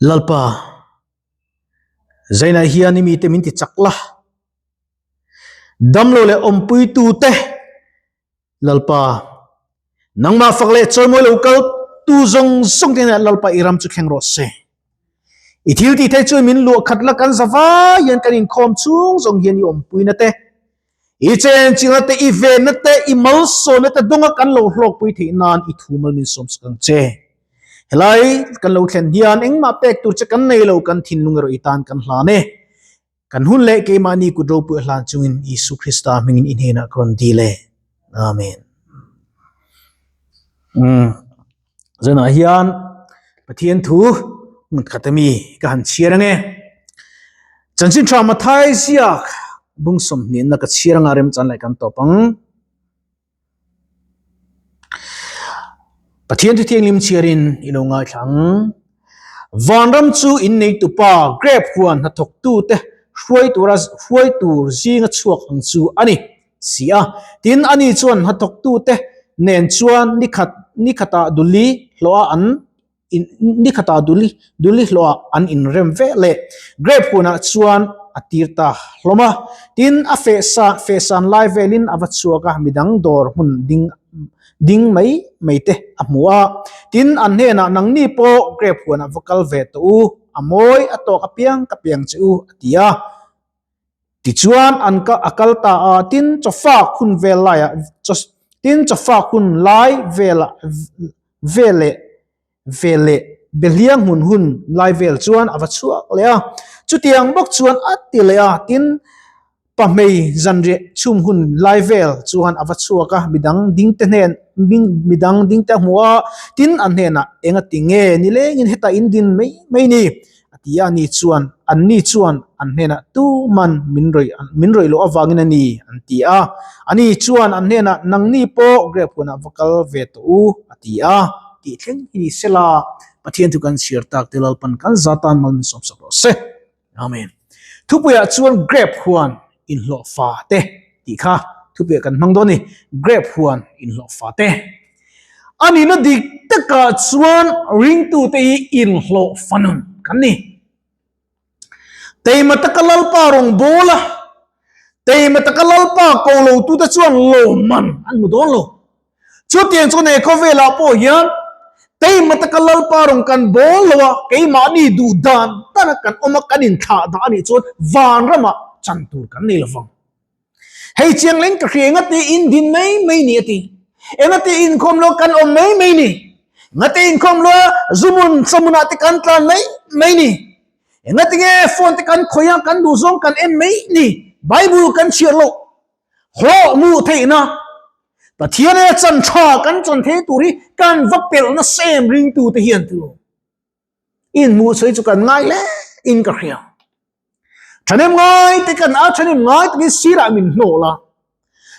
Lalpa, Zainah hian i mite min ti chak la, damlo leh awmpuitute Lalpa, nangmah fak leh chawimawi lo kal tu zawng zawng te hnenah Lalpa i ram chu thleng rawh se. I thil tih theih chuan min luah khat la kan za vai hian kan inkhawm chhung zawng hian i awmpuina te, i chenchilhna te, i venna te, i malsawmna te dawnga kan lo hlawkpui theih nan i thu mal min sawm sak ang che. Helai kan lo thlen hian engmah pek tur che kan nei lo, kan thinlung erawh i tan kan hlan e. Kan hun leh keimahni kut ropui a hlan chungin Isu Krista hmingin i hnenah ka rawn dil e. Amen. Umm. Zanah hian Pathian thu hmun khat ami ka han chhiar ange. Chanchin tha Mathai ziak bung sawmhnihna ka chhiar anga remchan leh kan tawp ang. Pathian thu thianghlim chhiarin i lo ngaithla ang. Vanram chu innei tupa grape huan hnathawktute hruai tura hruai tur zinga chhuak ang chu a ni si a. Tin, ani chuan hnathawktute nen chuan nikhat nikhatah duli hlawha an Nikhatah duli duli hlawhah an inrem vek leh grape hunah chuan a tir ta hlawm a. Tin, a fehsa fehsan lai velin a va chhuak a, midang dawr hmun ding ding mai mai te a hmu a. Tin, an hnenah nangni pawh grape huanah va kal ve tawh u, a mawi a tawk apiang ka piang che u, a ti a. Tichuan an ka a kal ta a, tin chawfak hun vel laiah tin chawfak hun lai velah vel leh vel leh behliang hmun hun lai vel chuan a va chhuak leh a. Chutiang bawk chuan a ti leh a, tin pahmei zanriah chhum hun lai vel chuan a va chhuak a, midang dingte hnen midang dingte a hmu a, tin an hnenah engati nge nilengin hetah in din mai mai ni? A ti a, ani chuan, Anni chuan an hnenah tuman min rawih min rawih loh avangin a ni, an ti a. Ani chuan an hnenah, Nangni pawh grape hunah va kal ve tawh u, a ti a. Tih thleng hi ni sela, Pathian chu kan chhiar tak te Lalpan kan za tan mal min sawmsak rawh se. Amen. Thupuiah chuan grape huan inhlawh fa te tih kha thupuiah kan hmang dawn a ni. Grape huan inhlawh fa te. A nihna dik takah chuan ringtute hi inhlawh fanun kan ni. Teima taka Lalpa rawngbâwl a, teima taka Lalpa ko lotute chuan lawmman an hmu dawn lo. Chutiang chuan he khawvelah pawh hian teima taka Lalpa rawn kan bâwl lo a, keimahni duh dan dana kan awm a, kan inthlah dah a nih chuan vanramah chan tur kan nei lo vang. Hei chiang leng ka hria engati in din mai mai ni a ti. Engati inkhawm lo kan awm mai mai ni. Ngati inkhawm lo zumun chamunah te kan tlan mai mai ni. Engati nge phone te kan khawih a kan duh zawng kan en mai ni. Bible kan chhiar loh hlawh hmuh theihna Pathian e chan tha kan chan thei tur hi kan va pelhna sem ringtu te hian tu inhmuh sawi chu kan ngai hle in ka hria. Thahnem ngai te kan a thahnem ngai takin sirah min hnawh la.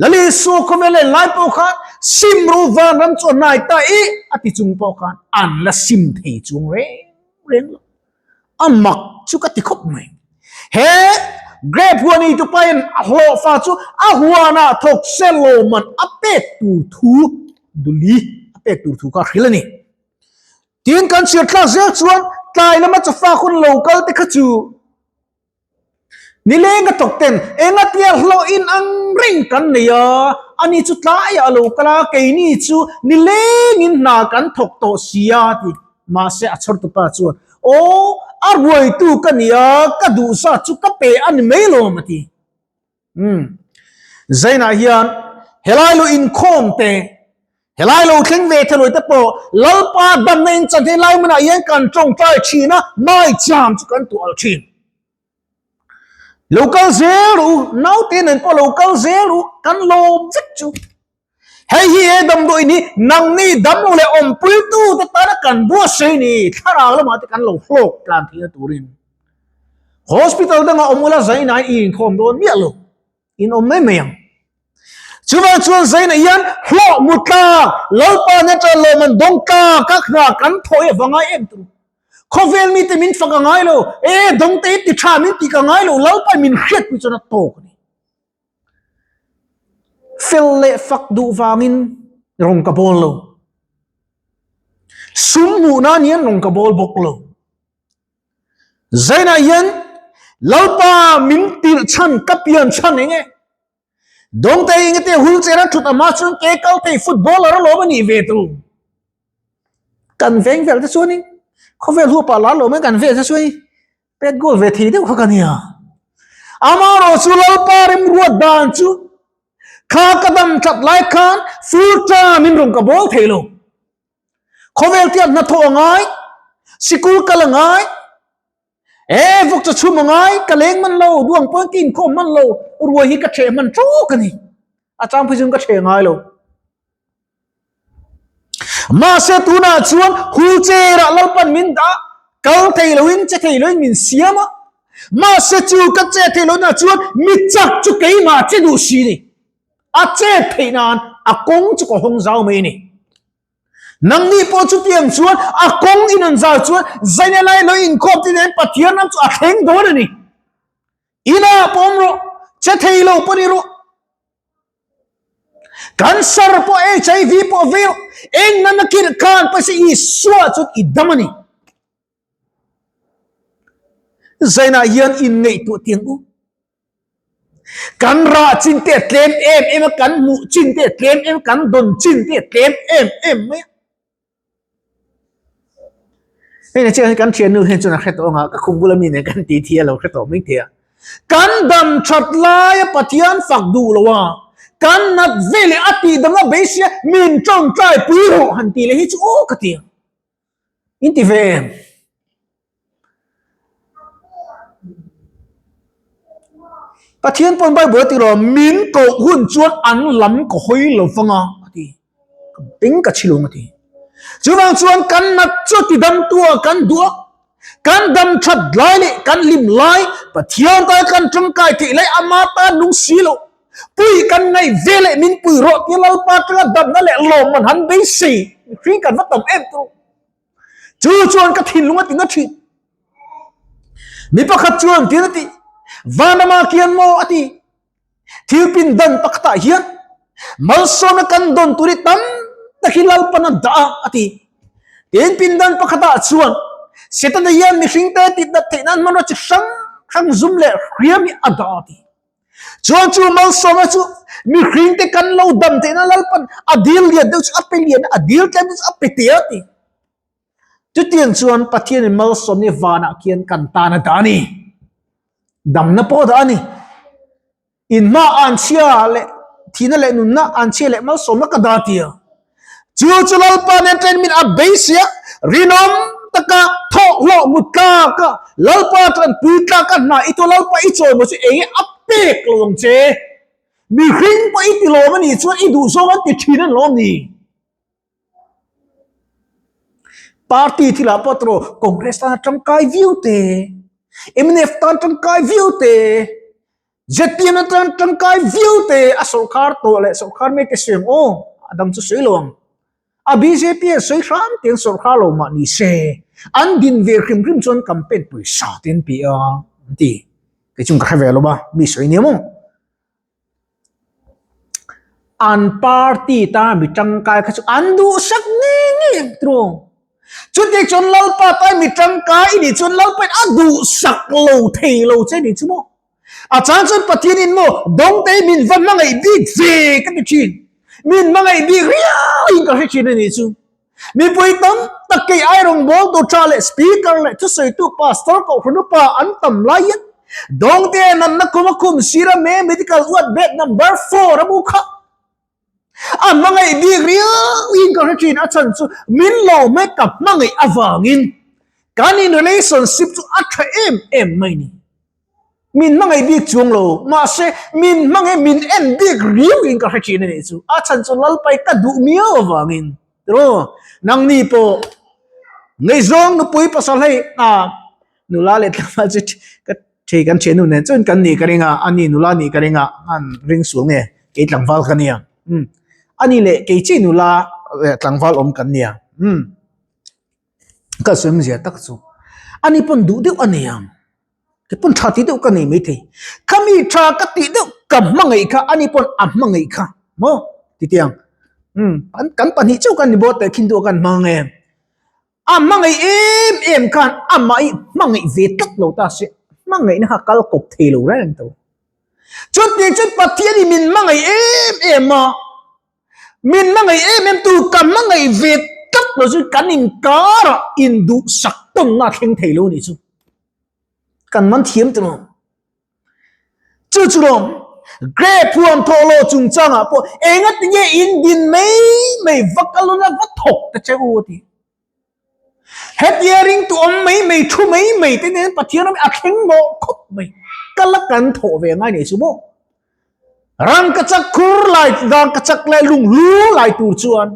Lali Isu khawvel en lai pawh khan sim ru van ram chu a hnai ta i a ti chung pawh khan an la sim thei chuang reng reng lo. A mak chu ka ti khawp mai. He grape huan ei tu pain a hlawhfa chu a huanah thawk se lawmman a pek tur thu duli a pek tur thu kha a hrilh a ni. Tin kan chhiar thlak zel chuan tlai lama chawfa hun lo kal te kha chu nileng a thawk ten engatia hlawh in ang reng kan nei a, ani chu tlaiah a lo kal a, keini chu nilengin hna kan thawk tawh si a ti. Mahse a chhawr tupa chuan aw a ruaitu ka ni a, ka duh zat chu ka pe a ni mai lawm a ti. Umm. Zainah hian helai lo inkhawm te, helai lo thleng ve thelui te pawh Lalpa damna in chan thei lai hmunah hian kan tawngtai thin a, maicham chu kan tuah lo thin. Lo kal zel rawh u, naute nen pawh lo kal zel rawh u, kan lawm vek chu. Hei hi he damdawi ni nangni damlo leh awmpuitu te tana kan buatsaih ni thlarau lamah te kan lo hlawk tlan theihna turin hospital dangah awm ula zainah i inkhawm dawn miah lo in awm mai mai ang. Chuvang chuan zainah hian hlawh mu tlak Lalpa neta lawm an dawng tlak a hna kan thaw hi a va ngai em tur. Khawvel mite min fak a ngai lo, e dawngte hi ti tha min ti ka ngai lo Lalpa min hriatpui chuan a tawk a ni. Fel leh fak duh vangin rawng ka bawl lo. Sum hmuh nan hian rawng ka bawl bawk lo. Zainah hian Lalpa min tirh chhan ka pian chhan eng e? Dawngte eng te hul chera thut ama chuan ke kal thei footballer alawm a nih ve tu. Kan veng vel te chuanin khawvel huapa la lawm kan vel te chuanin pet goal ve thei deuh kha ka nia. Amarawh chu Lalpa remruat dan chu kha ka dam that lai khan full term in rawn ka bawl thei lo. Khawvel tiat hnathawh a ngai, sikul kal a ngai, e vawk cha chhum a ngai, ka leng man lo, duang pawn ka inkhawm man lo, ruai hi ka ṭheh hman ṭawk a ni. A chang phei chuan ka ṭheh ngai lo. Mahse tunah chuan wheelchair ah Lalpan min dah, kal thei loin che thei loin min siam a. Mahse chu ka che thei lohna chuan mi chak chu keimah che duh si ni. A chet theih nan a kawng chu ka hawng zau mai a ni. Nangni pawh chutiang chuan a kawng in an zau chuan zaina lai lo inkhawm te nen Pathian ram chu a thleng dawn a ni. Inah pawh awm rawh, che thei lo pawh ni rawh. Cancer pawh HIV pawh vei rawh. Eng nana kilh khan pawisa Isua chuan i dam a ni. Zainah hian inngaihtuah tiang u. Kan rah chin te a tlem em em a, kan hmuh chin te a tlem em, kan dawn chin te a tlem em em mai a. Hei na chiah kan thiannu hian chuan a hre tawh ang a, ka khum bula mi nen kan ti thi a lo hre tawh mai thei a. Kan dam that laia Pathian fak duh lo a, kan nat ve leh a tih dam a beisia min tawngtai pui rawh han tih leh hi chu aw ka ti ang. In ti ve em? Pathian pawn Bible a ti lo, min koh hun chuan an lam ka hawi lo vang a, a ti. Ka beng ka chhi lung a ti. Chuvang chuan kan nat chu ti dam tua kan duh a, kan dam that lai leh kan hlim lai, Pathian tan kan tangkai theih lai ama tan nung si lo. Pui kan ngaih ve leh min pui rawh tia Lalpa atanga damna leh lawmman han beisei mihring kan va tam em tawh. Chu chuan ka thinlung a ti na thin. Mi pakhat chuan tin a ti, Vanama kian maw a ti. Thil pin dan pakhatah hian malsawmna kan dawn tur hi tam tak hi Lalpan a dah a, a ti. Tin pindan pakhatah chuan Setana hian mihringte tihdat theih nan hmanraw chi hrang hrang zum leh hriam hi a dah a ti. Chuan chu malsawmna chu mihringte kan lo dam theihna Lalpan a dil lian deuh chu a pe lian a, a dil tlem deuh chu a pe te a ti. Chutiang chuan Pathianin malsawmna hi vanah khian kan tan a dah a ni. Damna pawh a dah a ni. Inhma anchhia leh thihna leh nunna anchhia leh malsawmna ka dah tia. Chu chu Lalpa nen ṭen min a beisei a, rinawm taka thawhhlawh mut tlak a, Lalpa ṭanpui tlak a hna i tu Lalpa i chawimaw chu eng nge a pek lo ang che? Mihring pawh i ti lawm a nih chuan i duhzawng an ti ṭhin a ni lawm ni? Party thilah pawh tawh Congress tan a ṭangkai viau te, mnf tan ṭangkai viau te, ZPM atan tangkai viau te a sawrkar tawh leh sawrkar mek te sawi ang aw, a dang chu sawi lo ang. A bjp a sawi hram te an sawrkar lo mah ni se, an din ve hrim hrim chuan campaign pawisa te an pe a an ti. Kei chu ka hre ve lo va, mi sawi nia maw. An party tana mi tangkai kha chu an duhsak ngei ngei ang tiraw. Chuti chuan Lalpa tai mi tangkai i nih chuan Lalpain a duhsak lo thei lo che ni chu maw? A chang chuan Pathian in maw dawngte min va hmangaih bik ve ka ti thin. Min hmangaih bik riau in ka hre thin a nih chu. Mipui tam tak kei ai rawngbawltu tha leh speaker leh thusawitu pastor kohhran upa an tam lai hian dawngte nanna kum a khum sira me medical ward bed number 4 a mu kha A hmangaih bik riau in ka hre thin a chhan chu min lo hmeh ka hmangaih avangin kan in relationship chu a tha em em mai ni. Min hmangaih bik chuang lo mahse min hmangaih min en bik riau in ka hre thin a nih chu a chhan chu Lalpai ka duh miau avangin tiraw nangni pawh ngaihzawng nupui pasal hei a nula leh tlangval chu ka Thei kan thiannu nen chuan kan nih ka ring a, ani nula nih ka ring a, an ring sual nge kei tlangval ka nia. Umm ani leh kei chi nula leh tlangval awm kan nia. Umm ka sawi zia tak chu ani pawn duh deuh a ni ang, kei pawn tha tih deuh ka nei maithei. Khami tha ka tih deuh ka hmangaih kha ani pawn a hmangaih kha maw titiang. Umm kan pahnih chauh kan ni bawk teh khin duh a kan hmang em. A hmangaih em em khan amah hi hmangaih ve tlat lo ta se, hmangaihna kha kal kawp thei lo reng tho. Chutiang chuan Pathian hi min hmangaih em em a, min hmangaih em em tu ka hmangaih ve tlat lo chu kan inkarah induhsak tawnna a thleng thei lo a nih chu. Kan man thiam tawh lo. Chu chu lawm, grape huan thawh lo chungchangah pawh engati nge in din mai mai va kal ula va thawk ta che u a ti. Hetia ringtu awm mai mai thu mai mai te nen Pathian ram hi a thleng mawh khawp mai. Kal a kan thawh ve ngai nei chu maw? Rangkachak khur lai, rangkachak leh lunghlu lai tur chuan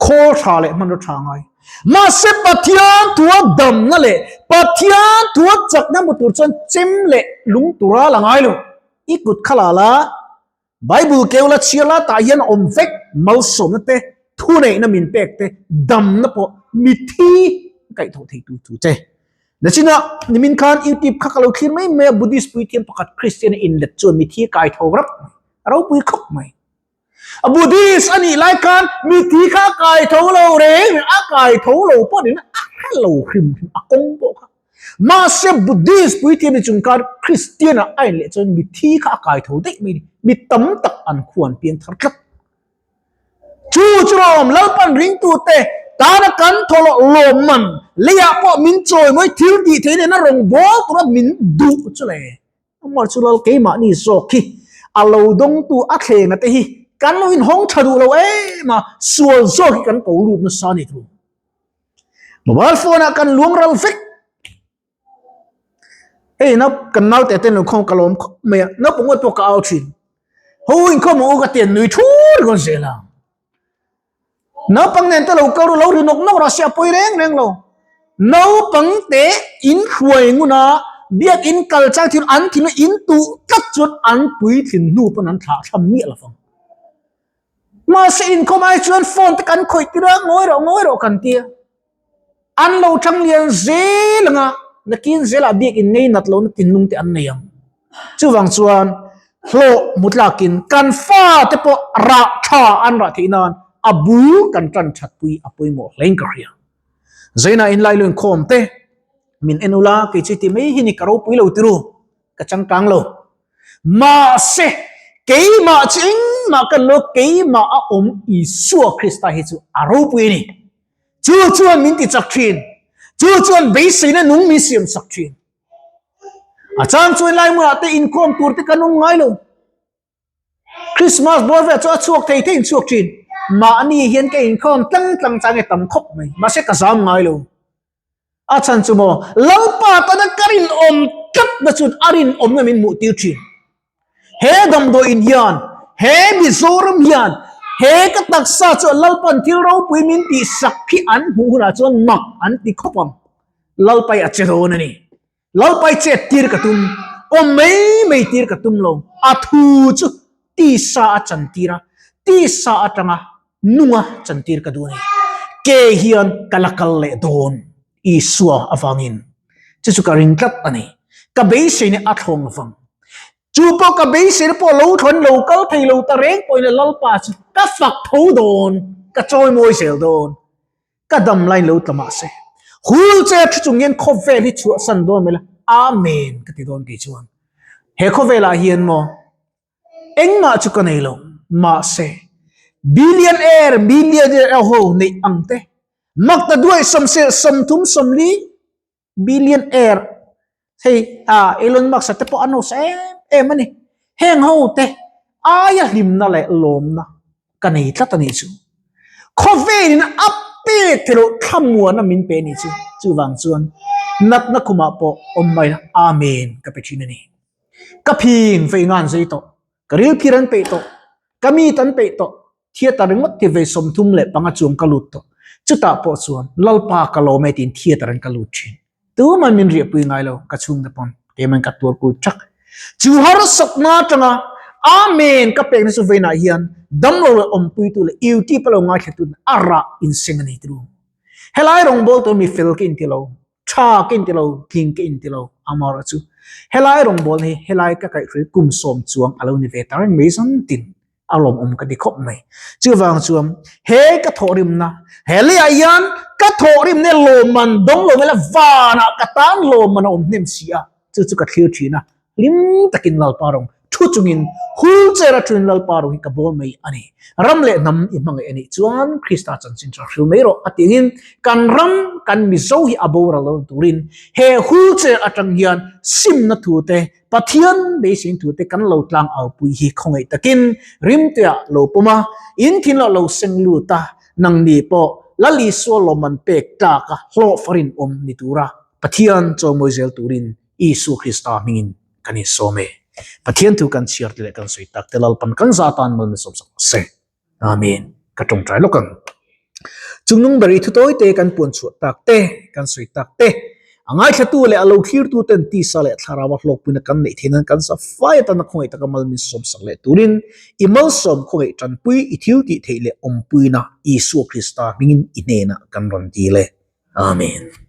Khawl tha leh hmanraw tha ngai. Mahse Pathian thua damna leh Pathian thua chakna hmu tur chuan chem leh lung tura la ngai lo. I kut kha la la, Bible keu la chhiar la tah hian a awm vek, malsawmna te, thuneihna min pek te, damna pawh mithi kaihthawh thei tu tu che. Nachina nimin khan YouTube kha ka lo thlir mai mai a, Buddhist puithiam pakhat Christian a inlet chuan mithi kaitho rap mai, a ropui khawp mai. A Buddhist a nih lai khan mithi kha a kai tho lo reng reng, a kai tho lo pawh niin a hre lo hrim hrim a kawng pawh kha. Mahse Buddhist puithiam ni chung khan Christian ah a inleh chuan mithi kha a kai tho daih mai a ni. Mi tam tak an khuan piang thar tlat. Chu chu rawm Lalpan ringtute tana kan thaw loh lawmman leiah pawh min chawimawi thil tih theih nen a rawngbâwl tura min duh chu le. Amah chu lal keimahni zawk hi a lo dawngtu a thlenga te hi kan lo inhawng tha duh lo em a, sual zawk hi kan ko lut nasa a ni thu. Mobile phone ah kan luang ral vek. Hei na kan naute ten lo khawm ka lawm khawp mai a, naupang ngawt pawh ka au thin. Ho inkhawm ang u ka tian nui thur ringawt zel a. Naupang nen te lo kal ru lo ri nawk nawk rawh se a pawi reng reng lo. Naupang te in hruai ngun a, biak in kal chang thil an thin a in tuh tlat chuan an puitlin hnu pawn an thlah thlam miah lo vang. Mahse inkhawm ai chuan phone te kan khawih tir a, ngawi rawh ngawi rawh kan tia. An lo thang lian zel ang a, nakin zelah biak in ngei nat lohna thinlung te an nei ang. Chuvang chuan hlawh hmu tlakin kan fate pawh rah tha an rah theih nan a bul kan tan that pui a pawimawh hlein ka hria. Zaina inlai luin khawm te min en ula kei chu ti mai hi ni ka ropui lo tiru ka changkang lo. Mahse keimah chu engmah kan lo keimah a awm Isua Krista hi chu a ropui a ni. Chu chuan min ti chak thin. Chu chuan beiseina nung min siam sak thin. A chang chuan lai hmunah te inkhawm tur te kan awm ngai lo. Christmas bawr vel chu a chhuak thei thei in chhuak thin. Mahni hian ka inkhawm tlang tlang chang e tam khawp mai. Mahse ka zam ngai lo. A chhan chu maw Lalpa tana ka rinawm tlat na chuan a rinawmna min hmuh tir thin. He damdawiin hian, he Mizoram hian, he ka taksa chuan Lalpan thil ropui min tih sak hi an hmuh hunah chuan mak an ti khawp ang. Lalpai a che dawn a ni. Lalpai chet tir ka tum, awm mai mai tir ka tum lo. A thu chu tisa a chan tir a, tisa atanga nunga chan tir ka duh a ni. Ke hian ka la kal leh dawn Isua avangin. Chu chu ka ring tlat a ni. Ka beiseina a thlawng lovang. Chu pawh ka beiseina pawh lo thlawn lo kal thei lo ta reng pawhin Lalpa chu ka fak tho dawn, ka chawimawi zel dawn. Ka dam lain lo tla mahse wheelchair thu chung hian khawvel hi chhuahsan dawn mai la, Amen ka ti dawn kei chuan. He khawvelah hian maw engmah chu ka nei lo mahse billionaire, millionaire ho neih ang te makta duai sawmsel 30 40 Billionaire hei ah Elon Musk a te pawh an hausa em em a ni. Heng ho te aia hlimna leh lawmna ka nei tlat a nih chu. Khawvelin a pek theih loh thlamuana min pe a nih chu. Chuvang chuan natna khumah pawh awm mai la Amen ka pe thin a ni. Ka phing vei ngan zei tawh, ka ril phir an peih tawh, ka mit an peih tawh, Theatre ringawt ti vei 35 chuang ka lut tawh. Chutah pawh chuan Lalpa ka lawm e tiin theatre in ka lut thin. Tuman min riahpui ngai lo, ka chhungte pawn keiman ka tuarpui thak. Chu harsatna atanga Amen ka pekna chu veinah hian damlo leh awmpuitu leh YouTube a lo ngaithlatun a rah inseng a nei turu. Helai rawngbawltu tur mi fel ka inti lo, tha ka inti lo, tling ka inti lo, amaherawhchu helai rawngbawlna hi helai ka kaihhruai kum sawm chuang a lo ni ve ta reng mai zantin. A lawmawm ka ti khawp mai. Chuvang chuan he ka thawhrimna, he leiah hian ka thawhrimna lawmman dawng lo mai la vanah ka tan lawmman a awm hnem si a, chu chu ka thlir thin a, hlim takin Lalpa rawng thu chungin wheelchair a thuin Lalpa rawng hi ka bawl mai a ni. Ram leh hnam i hmangaih a nih chuan Krista chanchin tha hril mai rawh a tingin kan ram kan Mizo hi a boral lo turin he wheelchair atang hian simna thu te Pathian beisein thu te kan lo tlang au pui hi khawngaih takin rimtuiah lo pawm a, in thin lo lo seng lut a, nangni pawh Lal Isua lawmman pek tlak a hlawh farin awm ni tura Pathian chawimawi zel turin Isua Krista hmingin kan insawm e. Pathian thu kan chhiar te leh kan sawi tak te Lalpan kan za tan mal min sawm sak rawh se. Amen. Ka tawngtai lawk ang. Chungnung ber i thutawi te kan puan chhuah tak te, kan sawi tak te, a ngaithlatu leh a lo thlirtu ten tisa leh thlarau a hlawkpuina kan neih theih nan kan sa fai atana khawngaih taka mal min sawm sak leh turin i malsawm khawngaih tanpui i thil tih theih leh awmpuina Isua Krista hmingin i hnenah kan rawn dil e. Amen.